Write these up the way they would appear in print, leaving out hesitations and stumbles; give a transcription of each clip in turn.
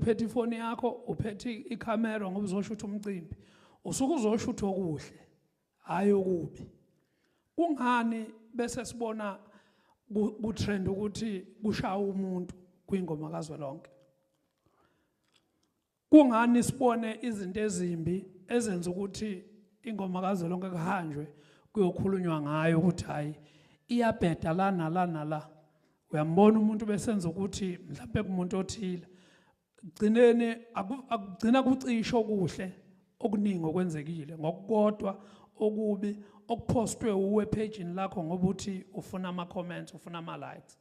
Uphethe ifoni yakho, uphethe ikhamera ngoba uzoshutha umcimbi, usuke uzoshutha okuhle, hayi okubi. Kungani bese sibona ku-trend ukuthi kushaya umuntu kwingoma kazwelonke? Kungani sibone izinto ezimbi ezenza ukuthi ingoma kazwelonke kuhanjwe kuyokhulunywa ngayo ukuthi hayi, iyabheda la nala nala? Uyambona umuntu besenza ukuthi mhlawumbe kumuntu othile, gcineni akugcina kucisho okuhle okuningi okwenzekile ngokukodwa okubi okuphostwe uwe page lakho ngoba uthi ufuna ama comments, ufuna ama likes.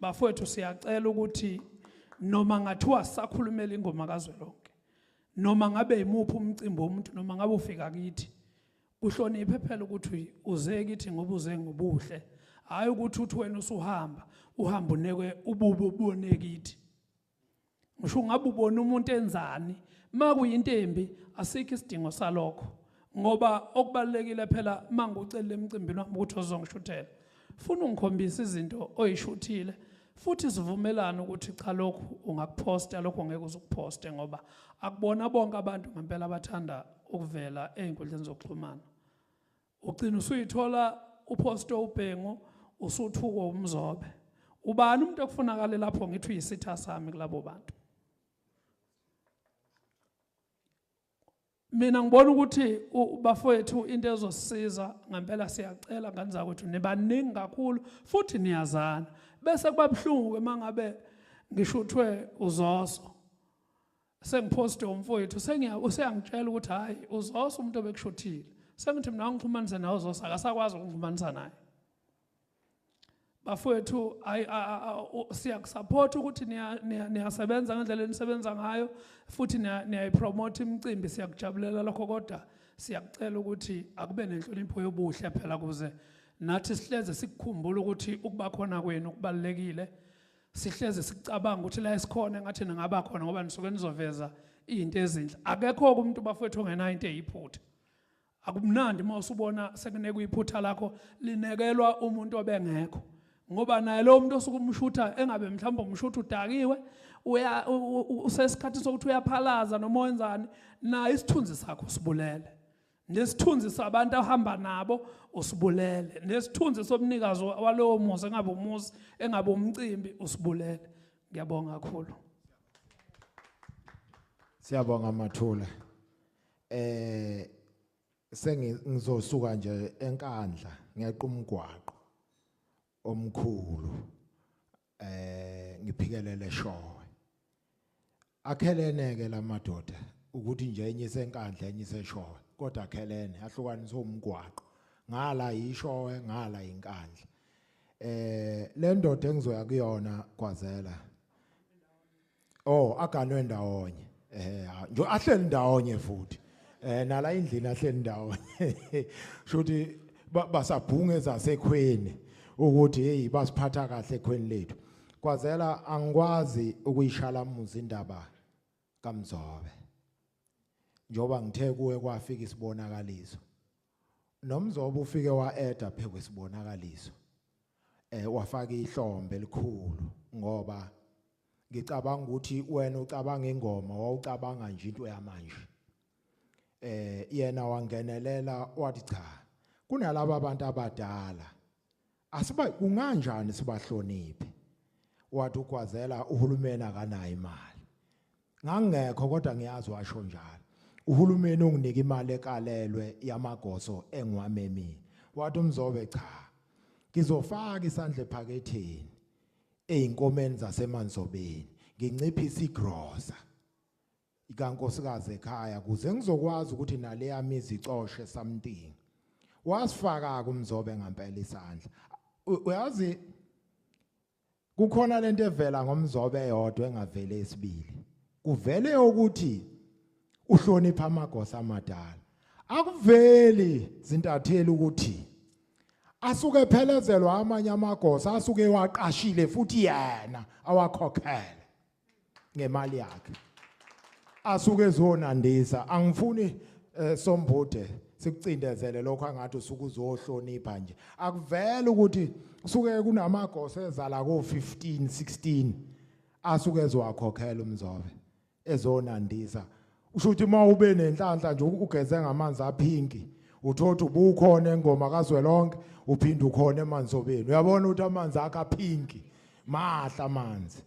Bafowethu, siyacela ukuthi noma ngathiwa sisakhulumela ingoma kazwelonke, noma ngabe imuphi umcimbi womuntu, noma ngabe ufika kithi, kuhloniphe phela ukuthi uze kithi ngoba uze ngobuhle, hayi ukuthi uthi wena usuhamba uhamba unekwe ububi ubone kithi. Ngisho ungabe ubona umuntu enzani, makuyinto embi asikho isidingo salokho, ngoba okubalekile phela mangucela emcimbini wami ukuthi ozongishuthela, funa ungikhombisa izinto oyishuthile, futhi sivumelane ukuthi cha, lokhu ungakuphosta, lokhu ngeke uzukuphoste, ngoba akubona bonke abantu ngempela abathanda ukuvela ey'nkundleni zokuxhumana. Ugcina usuyithola uphoste ubhengu, usuthuko umzobe. Ubani umuntu okufunakala lapho? Ngithi uyisitha sami kulabo bantu. Mina ngibona ukuthi, bafowethu, into ezosisiza ngempela, siyacela ngane zakwethu, nibaningi kakhulu futhi niyazana, bese kuba buhlungu ke mangabe ngishuthwe uzoso, sengiphoste umfowethu, sengiya useyangitshela ukuthi hayi, uzoso umuntu obekushuthile. Sengithi mina ngixhumanise nawe uzoso, akasakwazi ukungixhumanisa naye. Bafowethu, siyakusupport ukuthi niyasebenza ngendlela enisebenza ngayo futhi niyayipromote imicimbi, siyakujabulela lokho, kodwa siyakucela ukuthi akube nenhlonipho yobuhle phela, kuze nathi sihleze sikukhumbula ukuthi ukuba khona kwenu kubalulekile, sihleze sicabanga ukuthi la esikhona engathi ningaba khona, ngoba nisuke nizoveza izinto ezinhle. Akekho umuntu, bafowethu, ongenayo into eyiphutha. Akumnandi uma usubona sekunekwa iphutha lakho, linekelwa umuntu obengekho, ngoba naye lo muntu osuke umshutha engabe mhlawumbe umshutha udakiwe, uya usesikhathi sokuthi uyaphalaza noma wenzani, naye isithunzi sakho usibulele, nesithunzi sabantu ahamba nabo usibulele, nesithunzi somnikazi walowo muzi, engabe umuzi, engabe umcimbi, usibulele. Ngiyabonga kakhulu. Siyabonga, Mathula. Sengizosuka nje eNkandla, ngeqa umgwaqo omkhulu, ngiphikelele eShowe. Akhelene ke lamadoda, ukuthi nje enye iseNkandla, enye iseShowe, kodwa akhelene, ahlukaniswe umgwaqo, ngala yishowe, ngala iNkandla. Le ndoda engizoya kuyona, Gwazela, oh, aganwe ndawonye, nje ahleli ndawonye futhi, nala indlini ahleli ndawonye, shuthi basabhunga ezasekhweni ukuthi hey, basiphatha kahle ekhweni lethu. Kwazela, angikwazi ukuyishalamuza indaba kaMzobe, njoba ngithe kuwe kwafika isibonakaliso, nomzobe ufike wa-eda phe kwesibonakaliso, wafaka ihlombe elikhulu, ngoba ngicabanga ukuthi wena ucabanga ingoma, wawucabanga nje into yamanje. Yena wangenelela wathi cha, kunalabo abantu abadala, asiba kunganjani sibahloniphe. Wathi uGwazela uhulumeni akanayo imali. Ngangekho, kodwa ngiyazi washo njalo. Uhulumeni unginika imali ekalelwe yamagoso engiwamemile. Wathi umzobe cha, ngizofaka isandla ephaketheni eyinkomeni zasemanzobeni, nginciphise igrosa ikankosikazi ekhaya kuze ngizokwazi ukuthi nale mizi icoshe something. Wasifaka kumzobe ngempela isandla. Uyazi kukhona lento evela ngomzobe eyodwa engavele esibili, kuvele ukuthi uhlonipha amagosa amadala. Akuveli zintatheli ukuthi asuke ephelezelwa amanye amagosa asuke waqashile futhi yena awakhokhele ngemali yakhe, asuke ezonandisa. Angifuni sombude sikucindezele lokho angathi usuke uzohlonipha nje. Akuvele ukuthi kusuke kunamagosa ezala ko 15 16. Asuke ezowakhokhela uMzobe ezonandisa. Usho ukuthi uma ube nenhlanhla nje ugeze ngamanzi aphinki, uthothi ubukhona engoma kazwelonke, uphinde ukhona emanzobeni. Uyabona ukuthi amanzi akhe aphinki, mahla amanzi.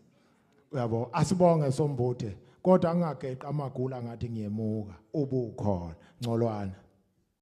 Uyabo, asibonge Sombuthe, kodwa angingageqa amagula ngathi ngiyemuka, ubukhona. Ngcolwana.